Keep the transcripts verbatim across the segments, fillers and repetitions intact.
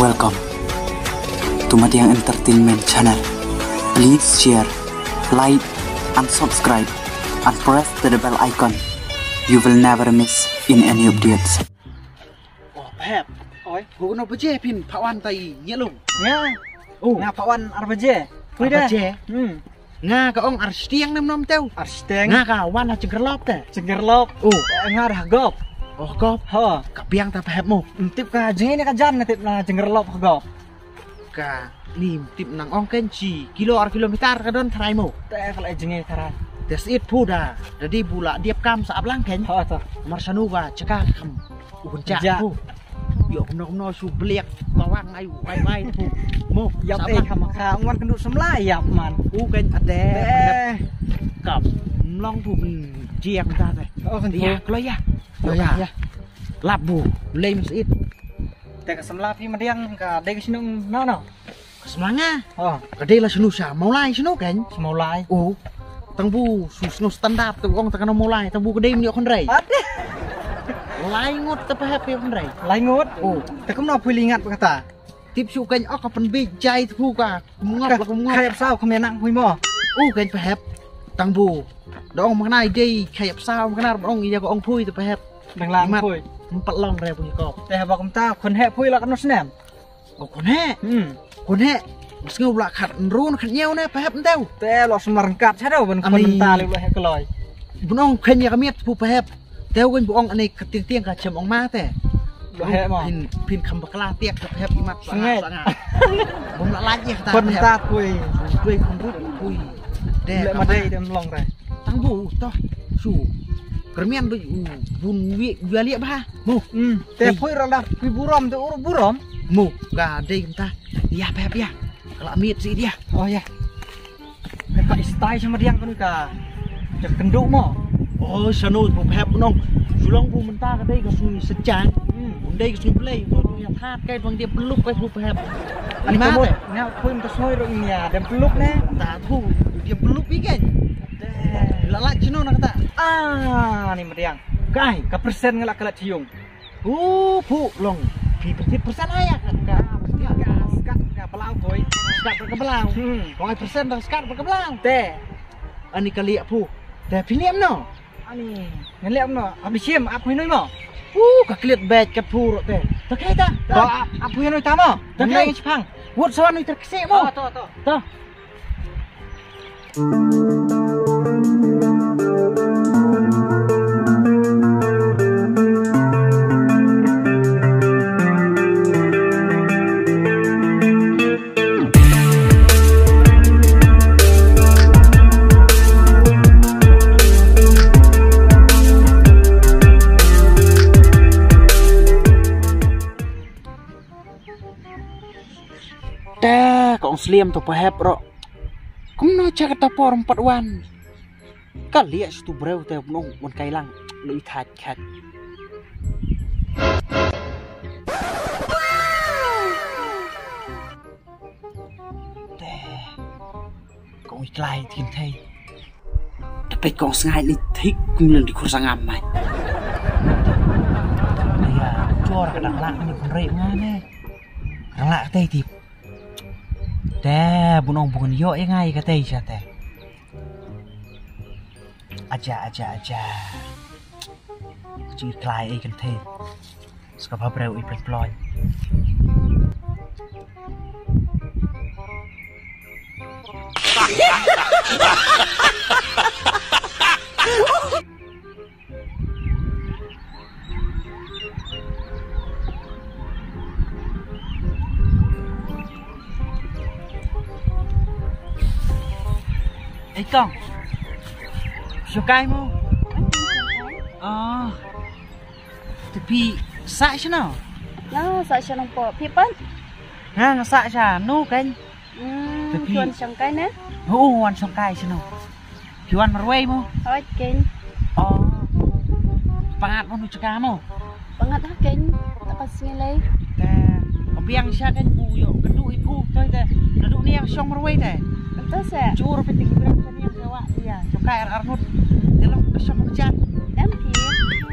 Welcome to Madiang Entertainment Channel. Please share, like, and subscribe, and press the bell icon. You will never miss in any updates. Oh, Pep. Oi. Gu no baje phin phawan tai nyelum. Nga. Oh. Nga phawan ar baje. Ar baje. Hmm. Nga ka ong ar shiteng nem nom tew. Ar shiteng. Nga ka wan ha Chengerlop te. Chengerlop. Oh. Eh, nga ar ha Gop. Oh, Gop. Ho. Ka biang ta Pep mo. Tip ka jngi ne ka jan ne tip na Chengerlop ha Gop. Ka ni tip nang ong ken chi kilo ar kilometer ka don tharai mo. Te ka la jngi tharai. Te sit phu da. Dadi bula diap kam sa ablang ken. Ho to. Mar sanu ka chaka kam. U gun chak phu. Yo kumno kumno su bliak bawang ai ai ai phu. Mo. Yap eh kam ka ngwan kendu semla yap man. U ken ade. Kap. Mlong phu jiak ta te. Oh kan ya. Klo ya. Klo ya. Lap bu. Lem sit. Te ka samla phi Madiang ka dei ka shnong no no. Ka samla nga. Oh. Ka dei la shnu sha Mawlai shnu kan. Sha Mawlai. Oh. Tang bu su snu standard tu ong tang no Mawlai tang bu ka dei mni khon rei. Ade. Lai ngut te Pep khon rei. Lai ngut. Oh. Te kumno phui li ngat kata. Tip shu kan ok ka pen bi jai tu ka. Ngop la ngop. Khayap sau kham nang phui mo. Oh kan Pep. Tang bu. Dong mengenai dei khayap sau mengenai dong iya ko ong phui te Pep. Dang lang phui. Empat long re phui ko. Te ba kumta khun he phui la kanu snem. Oh khun he. Hmm. Khun he. Sngew la khat nrun khat nyew ne Pep ntew. Te lo smar kat cha do ban khun ta le lo he kloi. Bunong khen ya kamiet phu Pep. Tew kan bu ong ane ka tieng tieng ka chem ong ma te. Lo he mo. Phin phin kham bakla tiek ka Pep imat sanga sanga. Bum la laj ya kata. Khun ta phui. Phui khun rut phui. De le ka ma dei dem long re. Tang bu toh su. Kermian bu bun wi jua liak bah. Mu. Hmm. Te phui rala phui burom te ur burom. Mu ka dei kenta. Ya Pep ya. Kala mit si dia. Oh ya. Pep istai sama diang kanu ka. Cak kenduk mo. Oh sanu bu Pep nong. Sulong bu menta ka dei ka sui sejang. Hmm. Bu dei ka sui belai. Bu ya that kai bang dia peluk kai bu Pep. Ani kamu nya phui menta soi ro ini ya. Dan peluk ne. Ta bu dia peluk ikan. Lalat chino na kata. Ah, ni Madiang. Kai, ka persen ngelak kelat ciung. Uh, pu long. Pi persen persen aya kan ka. Skat ka belau koi. Skat ka belau. Hmm. Koi persen dah skat ka belau. Te. Ani kali pu. Te piniam no. Ani ngeliam no. Abisiam ap hinoi mo. Uh, ka klit bet ka pu ro te. Te kai ta. To ap hinoi ta mo. Te kai chipang. Wut sawan ni terkesik mo. To to to. To. Te ka ong sliam to pahep ro. Kumno cha kata por empat wan. Ka liah situ breu te nong wan kai lang. Lui thaj khat. Te. Kong i klai thin thei. Te peit kong sngai ni thik kum leng di khur sangam mai. Aya, chor ka dang lak ni kun rei nga ne. Ka dang lak tei tip. Te bunong bun yo e ngai ka tei cha te. Aja aja aja. Chi klai e kan thei. Ska ba breu i plek ploi. Ei kong. Shukai mo? Ah. Te phi sah shano? Nga sah shano po. Phi pat? Nga nga sah shano kan. Hmm, phi wan shangkai ne? Oo, wan shangkai shano. Phi wan marwei mo? Hoi ken. Oh. Pangat mo nu chaka mo? Pangat ha ken. Takas ngi lei. Te. Kabiang sha ken bu yo kendu ibu toi te. Nadu ni yang shong marwei te. Ento se. Chur piti kibrang kan yang sewa. Iya. Shangkai ar arngut. Te long shong machat. Em phi.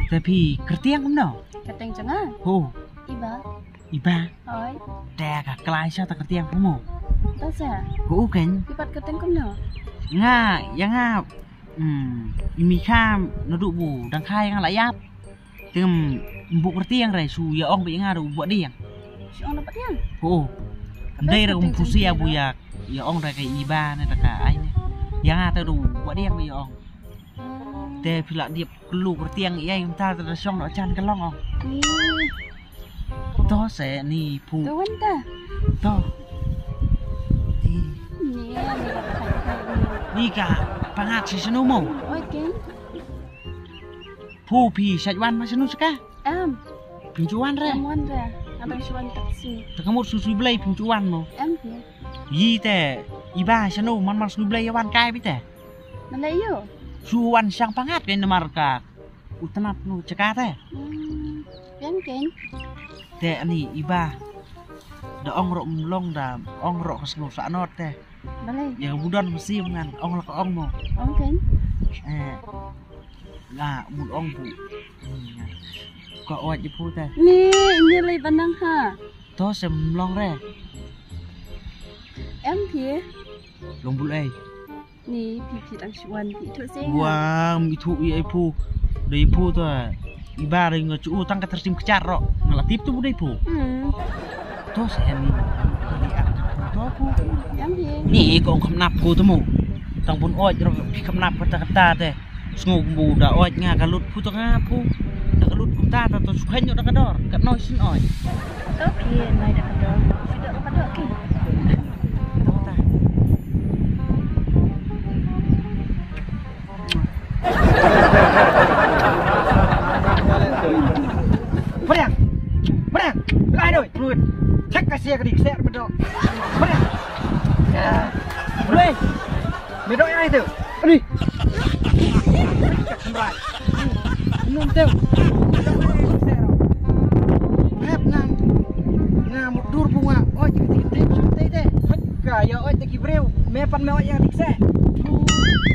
Te phi kertiang kumno? Kertiang janga. Ho. Iba. Iba. Oi. Te ka klai sha ta kyrtiang phi mo. Ta sa. Ko u ken. Ibat kyrtiang kumno? Nga, ïa nga. Hmm, i mi kha naduh bu dang kha ïa nga la ïap. Te ngam buh kyrtiang re shu ïa ong ba ïa nga ruh buh diang. Shu ong na pat diang. Ko. Ndai re um pusi ïa bu ïa ïa ong re ka iba ne ta ka ai ne. Ïa nga te ruh buh diang ba ïa ong. Te phi la dep kyllu kyrtiang ïa ïa mynta te da shong da jan ka long ong. To se ni phu. To wan ta. To. Ni. Ni ka pangat si senu mo. Oi ken. Phu phi sat wan ma senu saka. Em. Phi ju wan re. Em wan re. Abang shu wan taksi. Ta ka mut su su blai phi ju wan mo. Em phi. Yi te iba senu man man su blai wan kai bi te. Nalei ïo. Shu wan shang pangat kein namar ka u tnat nu chaka te. Hmm, pyn kein. Te ani iba da ong ro mlong da ong ro ka snu sa not te. Balei? Ïa budon masi ngan ong la ka ong mo. Ong kein. Eh. Nga mut ong bu. Ka oi ji pu te. Ni ni lei banang ha. To sem long re. Em phi. Long bul ei. Ni phi phi tang shuan phi thu sing. Wam i thu i ei phu. Dei phu to. I ba dei nga chu tang ka tersim kchar ro. Nga la tip tu bu dei phu. Hmm. To se ni. Ni ak tu to phu. Yang phi. Ni ko kham nap phu tu mu. Tang bun oj ro phi kham nap kata kata te. Sngu bu da oj nga ka lut phu to nga phu. Da ka lut phu ta ta to sukhen yo da ka dor. Ka noi sin oj. To phi nai da ka dor. Shu da ka dor ki. To ta. Mariang! Mariang! Lai doi! Brut! Check ka sia ka dik ser bedok! Mariang! Ya! Brut! Bedok yang itu! Ani! Sembrai! Nun teu! Hep nang! Nga mut dur bunga! Oi, kita kita kita kita! Ka ya oi, taki breu! Me pan me oi yang dik se!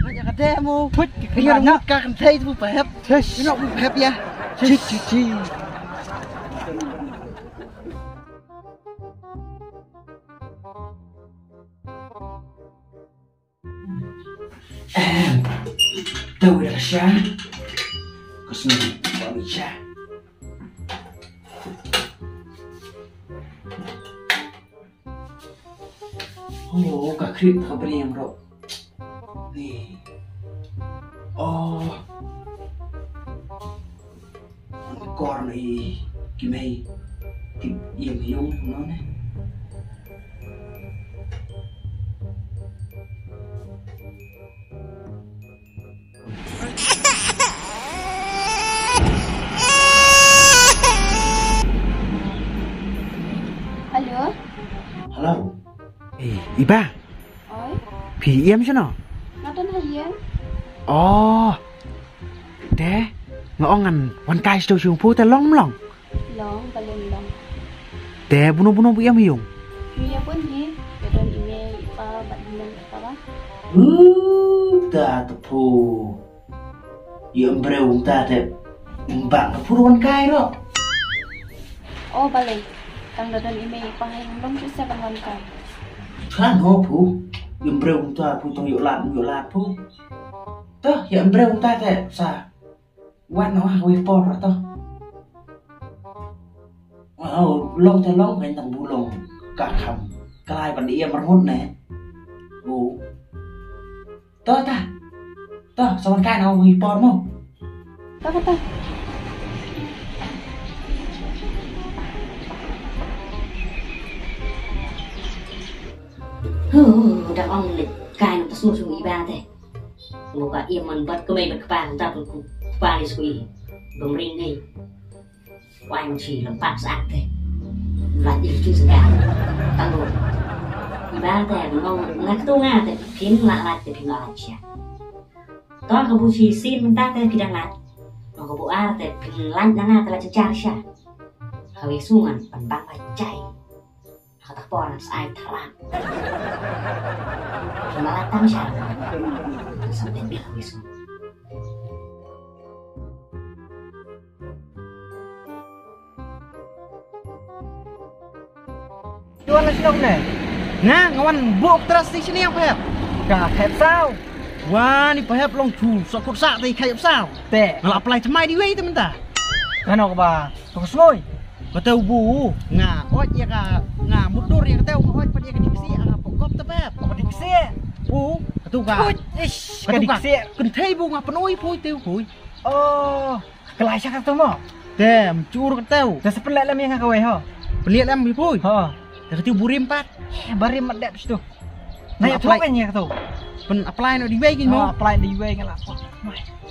Oi, ya ka demo! Oi, ka kena mut ka kan tei tu pa hep! Yes. Ino bu hep ya. Yes. Yes, yes, yes. Ehm. Tahu dah sya. Kau sendiri baru sya. Oh, ka krit ka bri yang ro. Ni. Oh. Kor ni ki mei. Tip yang yung no ne. Hello. Hello. Eh, iba. Oi. Phi ïam shano? Nga don ha ïing. Oh. Te nga ong ngan wan kai sha u shong phu te long mlong. Long, balei long. Te buno buno bu ïam ha ïing. Ngi ïa bun hi, ïa don i mei i pa bad i mei i pa ba. Uh, ta te phu. Ïa em breu ta te. Mbang te phu wan kai ro. Oh, balei. Tang da don i mei i pa ha ïing long shu sa ban wan kai. Than ho phu. Ïa em breu ta phu tong ïoh lad ïoh lad phu. Toh, ïa em breu ta te sa. Wan noh ha wei por toh. Wow, long te long, ngan tang bu long ka kham. Kalai ban ïa marmut ne. Oh. Toh ta. Toh, sa wan kai noh ha wei por mo. Toh, toh. Huh, da ong leh kai noh ta sung sung i ba te. Ngo ka ïa man bad kmai bad kpa ta pun ku kpa ni skui. Bym ring ni. Wai man shi lam pat sa te. Lat i chu sa ka. Tang lo. I ba te no nga ktu nga te phin la lat te phin la lat sha. To ka bu shi sin ta te phi dang lat. No ka bu ar te phin lat na nga te la cha cha sha. Ka wi sungan pan bang la chai. Hata por sa ai tharak. Malah tam sya. Sampai bilang isu. Wan la shnong ne. Nga, nga wan bok tras ti sini apa hep? Ka hep saw. Wah, ni pa hep long chu, sokut sa ti ka hep saw. Te. Nga la apply thymmai di wei te mynta. Kano ka ba, to ka sngui. Ka teu bu, nga oj ïa ka, nga mudur ïa ka teu, nga oj pat ïa ka diksi, ah, pokop te pa hep. Ka diksi. Bu, ka tu ka. Oj, ish, ka tu ka. Diksi. Kynthei bu nga pynoi pui teu pui. Oh. Ka lai sha ka tu mo. Te, mchur ka teu. Te sa pynleh lem ïa nga kawei ho. Pynleh lem ïa pui. Ho. Te ka tu burim pat. Eh, barim mat dep situ. Na ïa apply. Pyn apply noh di wei kin mo. Ho, apply di wei nga la.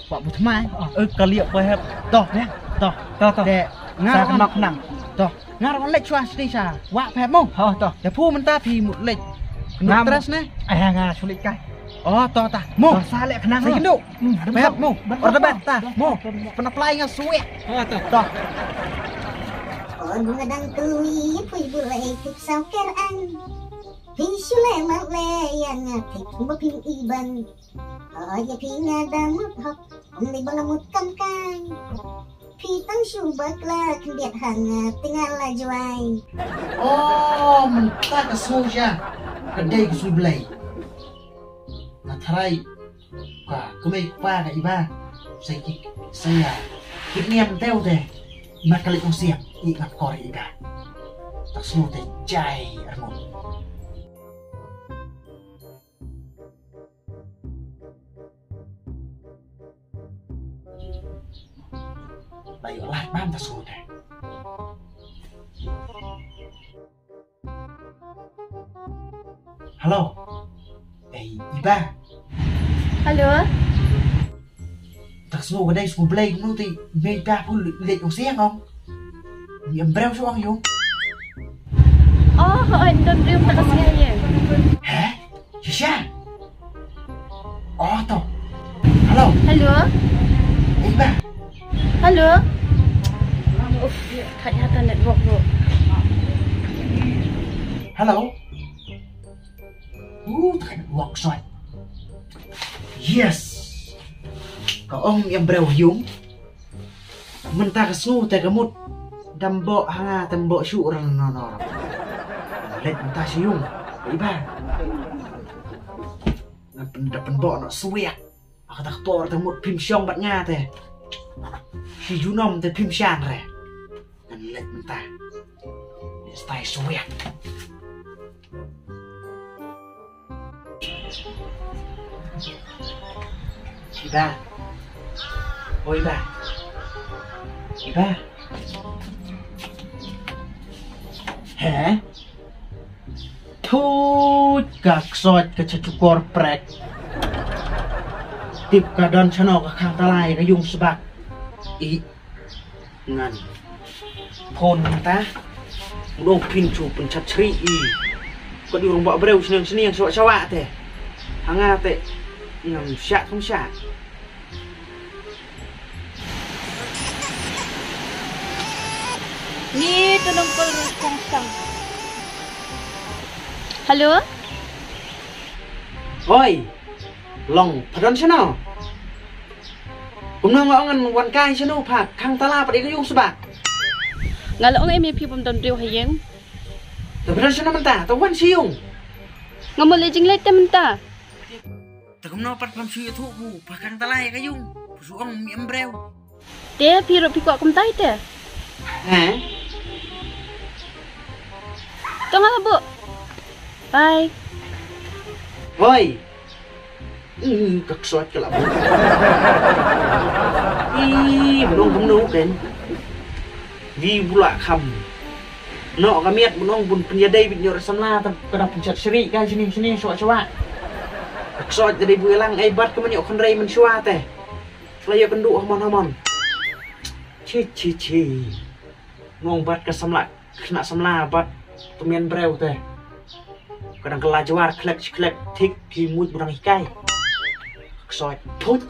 Pak bu thymmai. Ho. Eh, ka liak pa hep. Toh. Ya. Toh. Toh, toh. Te, nga sa khnang. Toh. Nga ruh leit shuwa sdei sha. Wah pep mo. Ho, to. Te phu mynta phi mut leit. Nga tras ne? Eh, nga shu leit kai. Oh, to ta. Mo. To sa leh khnang. Sa kynduh. Hmm, pep mo. Or da bet ta. Mo. Pyn apply nga suwek. Ho, to. To. Ong nga dang kylli phi bulai thik saw ker an. Phi shu leh mat leh ïa nga thik ba phin i ban. Oh, ïa phi nga da mut hok. Ym dei ba nga mut kam kai. Phi tang shu bakla khyndiat ha nga te nga la jwai. Oh, mynta ka sngew sha. Ka dei ka sngew Blei. Nga tharai ka kmie kpa ka Iba. Sa ki, sa ïa. Ki niam teu te. Mat ka leit ong siap. I nga kor Iba. Ta sngew te jai arngut. Ba ïoh lad bam ta sngew te. Hello. Ei, Iba. Hello. Ta sngew ka dei sngew Blei kumno te mei ba pu leit ong siang ong. Ni em breu shu ong yung. Oh, oh, don breu ta ka sngew ye. Heh? Shisha? Oh, to. Hello. Hello. Iba. Hello. Uff, thait ha ta network bro. Hello. Uh, thait network soi. Yes. Ka ong em breu yung. Mynta ka sngew te ka mut. Dam boh ha nga te mboh shu ran no no. Let mynta shu yung. Iba. Ngan pyn da pynboh noh swiak. Aka tak por te mut phim shong bad nga te. Shi junom te phim shan re. Ngan let mynta. Ni stai swiak. Iba. Oi, Iba. Iba. He? Thut ka ksot ka chachukor prek. Tip ka don shano ka khang talai ka yung sbak. I ngan. Phone mynta. Mudong phin chu pynchat chri i. Ka di rong ba breu sniang sniang shwa shwa te. Hanga te. Ngam syak kum syak. Ni tu nongpol rus kong sang. Hello? Oi. Long, pardon shano? Kumno nga ong ngan wan kai shano pha khang tala pat ïa ka yung sbak. Nga la ong em ïa phi bym don briew ha ïing. Ta pardon shano mynta, ta wan sha yung. Nga mut leh jingleh te mynta. Ta kumno pat pham shu ïathuh bu, pha khang tala ïa ka yung, pha shu ong mi em briew. Te phi ruh phi kwah kumtai te. He? To nga la buh. Bye. Hoi. Ih, ka ksot ka la buh. Ih, bnong kumno ken. Wi bula kham. Noh ka miat bun ong bun pynïadei bit ñior samla tam ka dang pynsat sri ka sini sini shwa shwa. Ka ksot ka dei bu ïalang ai bat ka man ïoh khynrei man shwa te. Ka la ïoh kynduh hamon hamon. Chi chi chi. Nong bat ka samla khynnah samla bat tu mian breu te. Ka dang ka la jwar khlek shi khlek thik ki mut bu dang hikai. Ksoi. Thut.